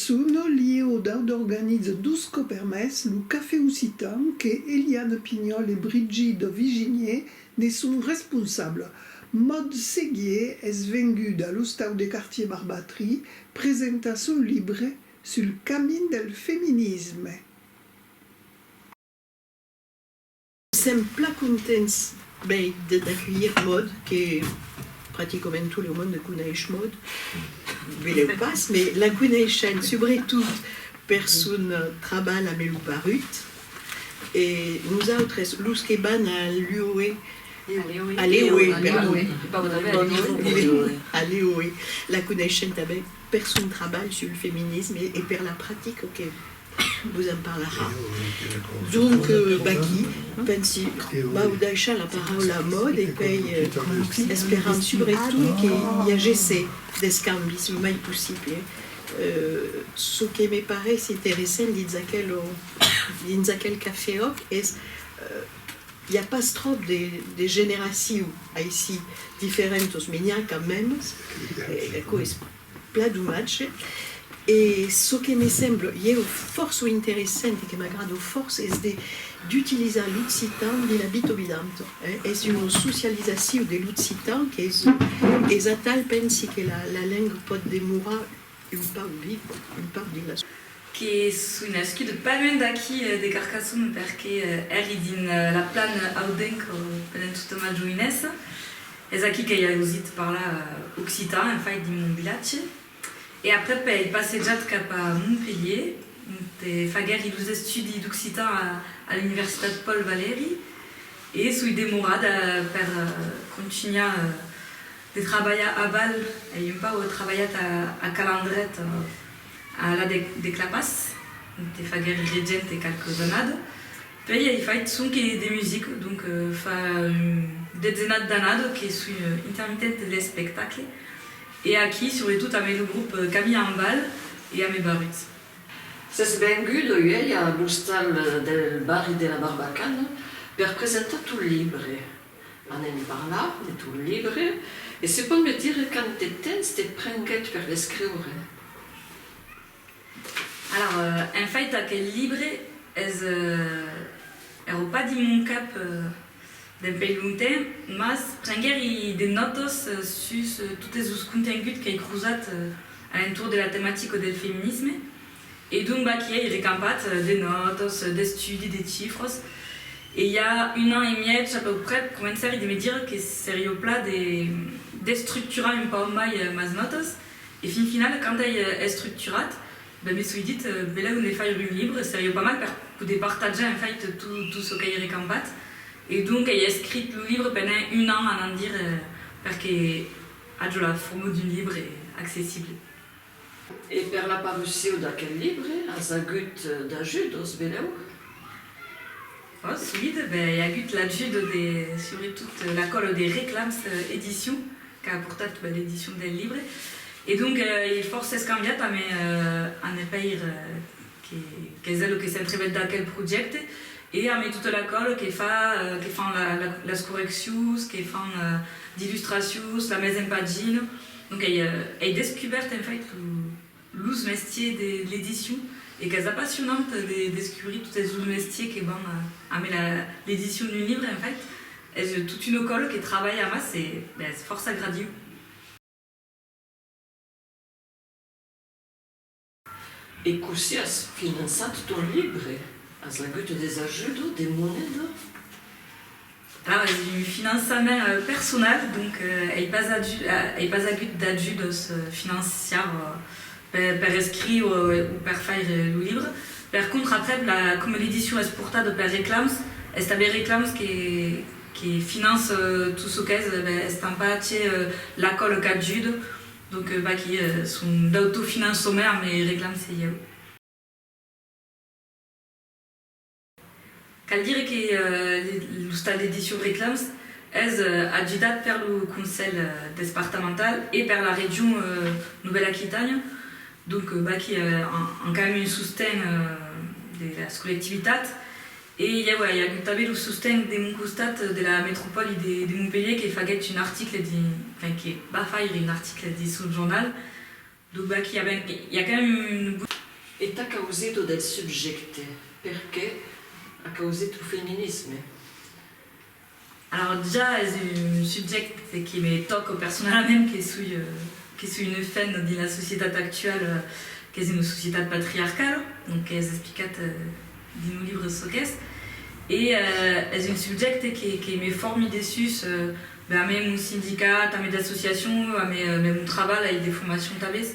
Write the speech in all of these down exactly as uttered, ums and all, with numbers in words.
Son lieu d'òc organiza dos còps per mes lo Cafè Occitan, que Eliane Pignol e Brigitte Viginier ne son responsables. Maud Seguier es vengut a l'Ostau de Quartier Barbatry presentar son libre Sul camin del feminisme. Sèm plan contents, ben, de, d'aculhir Maud, que practicament tot lo monde coneish Maud, belèu pas, mas la coneishem subretot per son, eh, trabalh amb lo Barrut. E nosautres, los que van a l'U O E, a l'E O E, perdon, a l'E O E, la coneishem tanben per son trabalh sul feminisme e, e per la practica que vos en parlarà. Donc, euh, vaquí, pensi, vau daishar la paraula a Maud e puèi, euh, esperam subretot que i agesse d'escambis lo mai possible. Euh, çò que me pareis interessant dins aquel, dins aquel cafè-òc es, euh, i a pas tròp de, de generacion aicí, diferentas, mas n'i a quand mèmes, e aquò es plan domatge. E çò que me sembla, ieu, fòrça interessant e que m'agrada fòrça es de, d'utilizar l'occitan dins la vita vidanta, eh? Es una socializacion de l'occitan qu'es, es atal, pensi, que la, la lenga pòt demorar un pauc viva, un pauc dins la... Que soi nascuda pas luènh d'aquí, eh, de Carcassona, perque, eh, èri dins, eh, la plana audenca, eh, pendent tota ma joinessa. Es aquí qu'ai ausit parlar, eh, occitan, en fait, dins mon vilatge. E aprèp ai passejat cap a Montpelhièr, onte faguèri los estudis d'occitan a, a l'Universitat Paul Valéry, e soi demorada per, eh, contunhar, eh, de trabalhar aval. Ai un pauc trabalhat a, a Calandreta, eh, a la de, de Clapàs, onte faguèri regenta qualques annadas. Puèi ai fait sonque de musica, donc, eh, fa un detzenat d'annadas que soi, eh, intermitenta de l'espectacle. E aquí, subretot, amé lo grop, eh, Camille Ambal e amé Barrut. Sètz venguda uèi a l'ostal del barri de la Barbacana per presentar ton libre. Anem parlar de ton libre, e se pòs me dire quant de temps te prenguèt per l'escriure? Alors, euh, en fait, aquel libre es, euh, èra pas dins mon cap, euh, dempuèi longtemps, mas prenguèri de nòtas, euh, sus, euh, totes los contenguts qu'ai crosat, euh, a l'entorn de la tematica del feminisme. E donc, vaquí, ai recampat, euh, de nòtas, euh, d'estudis, de chifras. E i a un an e mièg, a pauc prèp, comencèri de me dire que seriá plan de, d'estructurar un pauc mai, euh, mas nòtas. E fin finala, quand ai, euh, estructurat, ben, me soi dit, euh, belèu ne faire un libre, seriá pas mal per poder partatjar, en fait, tot, tot çò qu'ai recampat. E donc, ai escrit lo libre pendent un an, anam dire, euh, perque aja la forma d'un libre accessible. E per la parucion d'aquel libre, as agut, eh, d'ajudas, belèu? Ò, solide, ben, ai agut l'ajuda de, subretot, eh, la còla de Reclams, eh, Edition, qu'a portat, ben, l'edicion del libre. E donc, eh, ai fòrça escambiat amé, eh, Anne Peyre, eh, que, qu'es ela que s'entremet d'aquel projècte, e amé tota la còla que fa, eh, que fan la, la, las correccions, que fan, eh, d'illustracions, la mesa en pagina. Donc, ai, eh, ai descubèrt, en fait, lo, los mestièrs de l'edicion, e qu'es apassionant de descubrir totes los mestièrs que van, eh, amé la, l'edicion d'un libre, en fait. Es tota una còla que trabalha amassa e, ben, es fòrça agradiu. E cossí as finançat ton libre? As agut des ajudas, de moneda? Alors, es un finançament, euh, personal, donc, euh, ai pas aju-, euh, ai pas agut d'ajudas, euh, financièras, euh, per, per escriure, euh, o per faire, euh, lo libre. Per contra, aprèp, la, coma l'edicion es portada per Reclams, es tanben Reclams que, que finança, euh, tot çò qu'es, euh, ben, estampatge, euh, la còla qu'ajuda. Donc, euh, vaquí, euh, son d'autofinançament amé Reclams e ieu. Cal dire que, euh, l'ostal d'edicion Reclams es, euh, ajudat per lo Conselh, euh, despartamental e per la region, euh, Novèla Aquitània. Donc, euh, vaquí, euh, an, an quand même un sosten, euh, de las collectivitats. E ieu ai agut tanben lo sosten de mon costat de la metropòli de, de Montpelhièr, que faguèt un article dins, enfin, que va faire un article dins son jornal. Donc, vaquí, a ben, i a quand même un... E tà causir lo del subjècte, perqué a causit lo feminisme? Alors, ja es un subjècte que me tòca personalament, que soi, euh, que soi una femna dins la societat actuala, euh, qu'es una societat patriarcala, donc qu'es explicat, euh, dins lo libre çò qu'es. E, euh, es un subjècte que, que me formi dessús, euh, ben, amé mon sindicat, amé d'associacions, amé, euh, amé mon trabalh, ai de formacions tanben.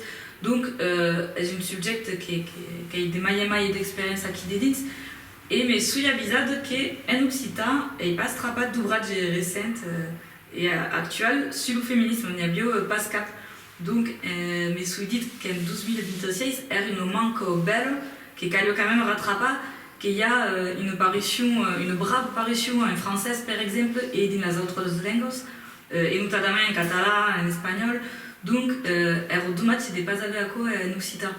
Donc, euh, es un subjècte que, que, qu'ai de mai en mai d'experiéncia aquí dedins. E me soi avisada que en occitan ai pas trapat d'obratge recent, euh, e, euh, actual sus lo feminisme, n'i aviá, euh, pas cap. Donc, euh, me soi dit qu'en dos mila vint-e-sièis èra una manca bèla que caliá quand même ratrapar, que i a, euh, una parucion, euh, una brava parucion en francés, per exemple, e dins las autras lengas, euh, e notadament en catalan, en espanhòl. Donc, euh, èra domatge de pas aver aquò en occitan.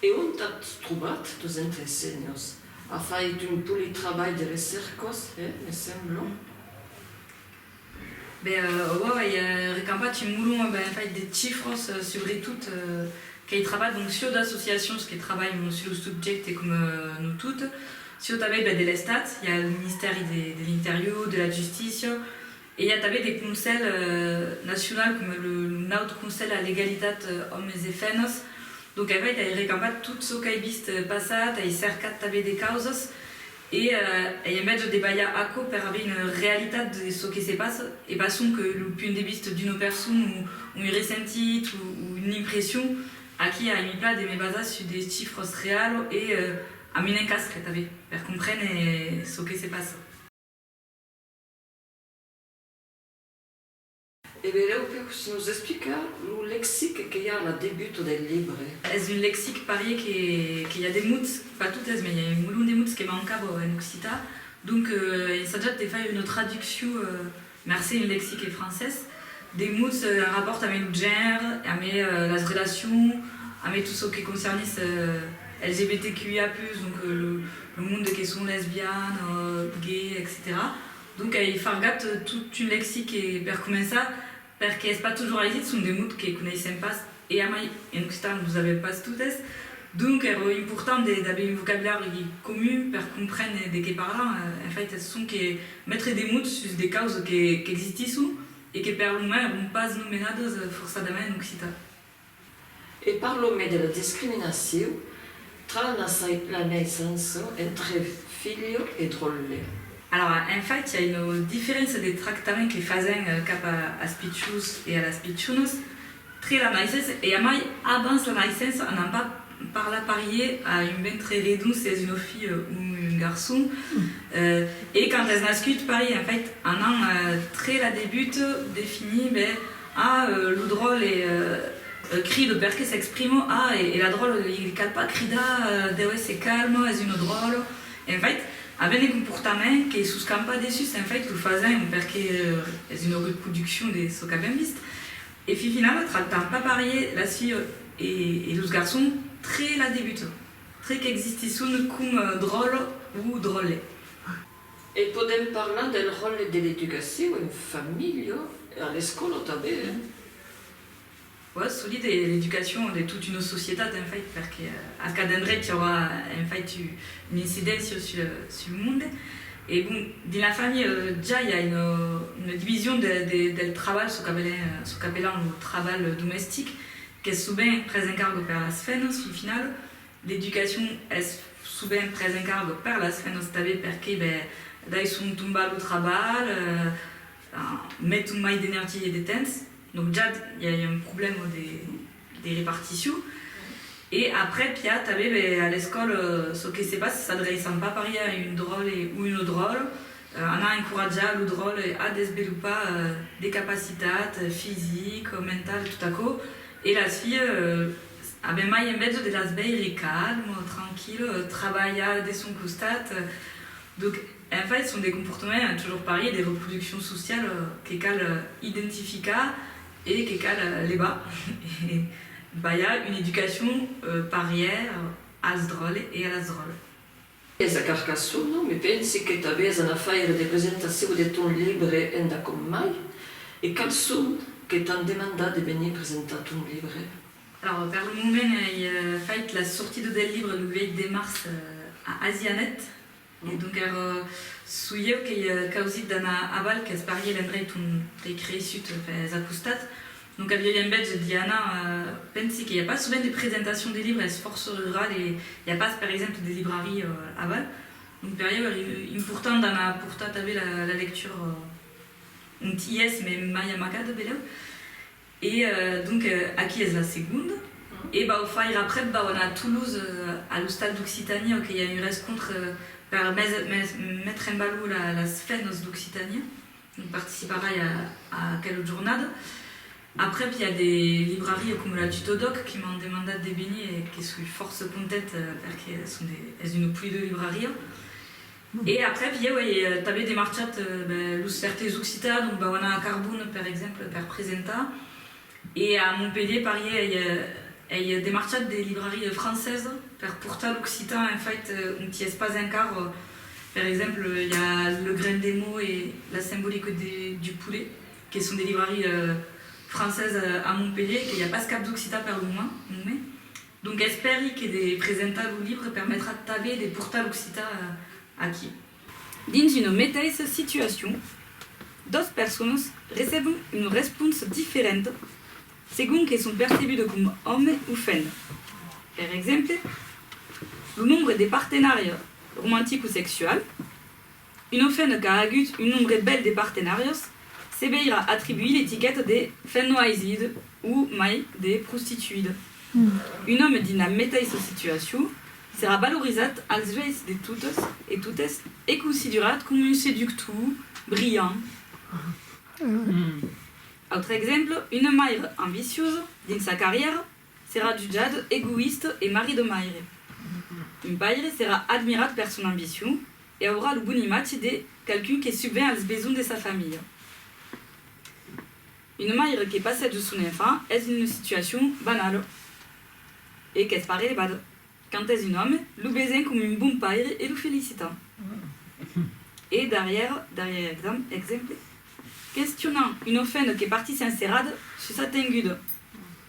E ont as trobat tos entresenhas? As fait un polit trabalh de recèrcas, eh, me sembla. Ben, euh, ouais, ouais, ai, euh, recampat un molon, ben, en fait, de chifras, euh, subretot, euh, qu'ai trapat, donc, siá d'associacions que trabalhan sus lo subjècte coma, euh, nos totes, siá tanben, ben, de l'Estat, i a lo Ministèri de, de l'Interior, de la Justícia, e i a tanben de conselhs, euh, nacionals coma lo, lo naut Conselh a l'Egalitat, euh, òmes e femnas. Donc, en fait, ai recampat tot çò qu'ai vist, euh, passar, ai cercat tanben de causas, e, euh, ai enveja de balhar aquò per aver una realitat de çò que se passa, e pas sonque lo punt de vista d'una persona o, o un ressentit o, o una impression. Aquí, aimi plan de me basar sus de chifras realas e, euh, amb un encastre tanben, per comprene çò que se passa. E belèu pòs nos explicar lo lexic que i a a la debuta del libre? Es un lexic parier que, que i a de mots, pas totes, mas i a un molon de mots que mancava en occitan. Donc, euh, ai ensajat de faire una traduccion, euh, mercé un lexic en francés, de mots, euh, en rapòrt amb lo genre, amb, euh, las relacions, amb tot çò que concernís, euh, L G B T Q I A plus, donc, euh, lo, lo monde que son lesbianas, euh, gay, etcetèra. Donc, ai fargat, euh, tot un lexic e, per començar, perque es pas totjorn aisit, son de mots que coneissèm pas, e amai en occitan los avèm pas totes. Donc, èra important de, d'aver un vocabulari comun per comprene de qué parlam. Euh, en fait, es sonque metre de mots sus de causas que, qu'existisson e que per lo mens èran pas nomenadas, euh, forçadament en occitan. E parla-me de la discriminacion tra la naissa-, la naissença entre filha e dròlle. Alors, en fait, i a una diferéncia de tractament que fasèm, euh, cap a, als pichons e a las pichonas tre la naissença, e amai abans la naissença, anam pas parlar parier a un ventre redon s'es una filha o un garçon. Euh, e quand es nascut, parier, en fait, anam, euh, tre la debuta definir, ben, ah, euh, lo dròlle, euh, euh, crida perque s'exprima, ah, e, e la dròlla li, li cal pas cridar, euh, deu èsser calma, es una dròlla. En fait, avèm de comportaments que soscam pas dessús, en fait, lo fasèm perque, euh, es una reproduccion de çò qu'avèm vist. E fin finala, tractam pas parier las filhas e, e los garçons tre la debuta, tre qu'existisson coma, euh, dròlla o dròlle. E podèm parlar del ròtle de l'educacion en familha e a l'escòla tanben, eh? Ouais, solide, e l'educacion de tota una societat, en fait, perque, euh, a cada endrech i aurà, en fait, u-, una incidéncia sul, sul monde. E bon, dins la familha, euh, ja i a una, una division de, de, del trabalh, çò qu'apelèm, euh, çò qu'apelam lo trabalh domestic, qu'es sovent pres en carga per las femnas, fin finala. L'educacion es sovent pres en carga per las femnas tanben, perque, ben, daisson tombar lo trabalh, euh, meton mai d'energia e de temps. Donc ja i a, i a un problèma de, de reparticion. E aprèp, i a tanben, ben, a l'escòla, çò que se passa, s'adreiçam pas parier a un dròlle o una dròlla, euh, anar encoratjar lo dròlle a desvelopar, euh, de capacitats, euh, fisic, mental, tot aquò. E las filhas, euh, avèm mai enveja de las veire calmas, tranquillas, euh, trabalhar de son costat, euh. Donc, en fait, son de comportaments, euh, totjorn parier, de reproduccion sociala, euh, que cal, euh, identificar e que cal, euh, levar e balhar una educacion, euh, parièra als dròlles e a las dròllas. Es a Carcassona, me pensi que t'avètz anat faire de presentacion de ton libre endacòm mai. E quals son Que t'an demandat de venir presentar ton libre? Alors, per lo moment, ai, eh, fait la sortida del libre lo uèit de març, eh, a Asianet. E donc, èra, soi ieu qu'ai, eh, causit d'anar aval, qu'es parièr l'endreit ont ei creissut, enfin, es a costat. Donc, aviái enveja d'i anar, eh, pensi que i a pas sovent de presentacion de libres, es fòrça rural e i a pas, per exemple, de librariá, eh, aval. Donc, per ieu èra important d'anar portar tanben la, la lectura, eh, ont i es, mès mai amagada, belèu. E, eh, donc, eh, aquí es la segonda. E vau faire aprèp, vau anar a Tolosa, eh, a l'Ostal d'Occitània, que i a un rescontre, eh, per mes-, mes-, metre en valor la, las femnas d'Occitània. Donc, participarai a, a aquela jornada. Aprèp, i a de librariás coma la Tuta d'Òc que m'an demandat de venir e que soi fòrça contenta, eh, perque son de, es una polida librariá. E aprèp, ieu ai, eh, tanben demarchat, eh, ben, los cercles occitans, donc vau anar a Carbona, per exemple, per presentar. E a Montpelhièr, parièr, ai, eh, ai demarchat de librarias francesas per portar l'occitan, en fait, eh, ont i es pas encara. Per exemple, i a Le Grain de Mots e La Symbolique de, du Poulet, que son de librarias, eh, francesas, eh, a Montpelhièr, que i a pas cap d'occitan per lo moment. Donc, espèri que de presentar lo libre permetrà tanben de portar l'occitan, eh, aquí. Dins una meteissa situacion, doas personas recebon una responsa diferenta segon que son percebudas coma òme o femna. Per exemple, lo nombre de partenariats romanticosexuals, una femna qu'a agut un nombre bèl de partenariats se veirà atribuir l'etiqueta de femna aisida o mai de prostituida. Un òme dins la meteissa situacion serà valorizat als uèlhs de totas e totes e considerat coma un seductor brilhant. Autre exemple, una maire ambiciosa dins sa carrièra serà jutjada egoïsta e marrida maire. Un paire serà admirat per son ambicion e aurà lo bon imatge de qualqu'un que subven als besonhs de sa familha. Una maire que passeja son enfant es una situacion banala e qu'es pas relevada. Quand es un òme, lo vesen coma un bon paire e lo felicitan. E darrièr, darrièr exam-, exemple, questionant una femna que partís enserrada sus sa tenguda,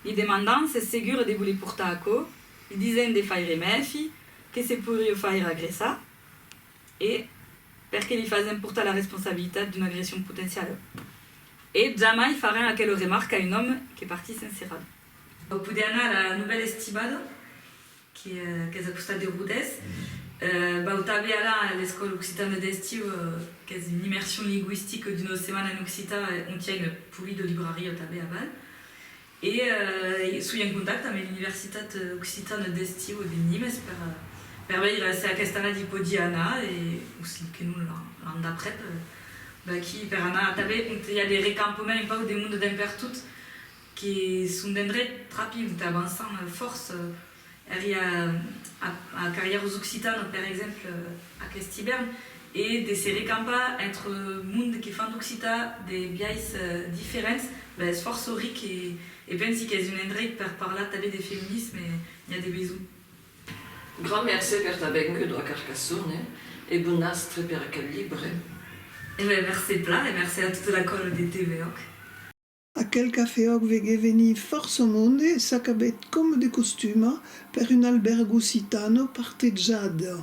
li demandant s'es segura de voler portar aquò, li disent de faire mèfi, que se poiriá faire agressar, e perqué li fasent portar la responsabilitat d'una agression potenciala? E jamai farem aquela remarca a un òme que partís enserrat. Vau poder anar a la Novèla Estivada, que, eh, qu'es a costat de Rodés. Eh, vau tanben anar a l'Escòla Occitana d'Estiu, eh, qu'es una immersion lingüistica d'una setmana en occitan, eh, ont i a una polida librariá tanben aval. E, eh, soi en contacte amb l'Universitat, eh, Occitana d'Estiu de Nimes per, eh, per veire se aquesta annada i pòdi anar e, o si que non, l'an, l'an d'aprèp, eh, vaquí per anar tanben ont i a de recampaments un pauc de monde d'en pertot, que son d'endrets trapits, ont avançan, eh, fòrça, eh, Èri a, a, a Carrièras Occitanas, per exemple, aqueste ivèrn, e de se recampar entre monde que fan d'occitan de biais, eh, diferents, ben, es fòrça ric e, e pensi qu'es un endreit per parlar tanben de feminisme, n'i a de besonh. Grand mercé per ta venguda a Carcassona, eh, e bon astre per aquel libre. E ben, mercé plan, e mercé a tota la còla de T V Òc. Aquel cafè òc veguèt venir fòrça monde e s'acabèt, coma de costuma, per una albèrga occitana partejada.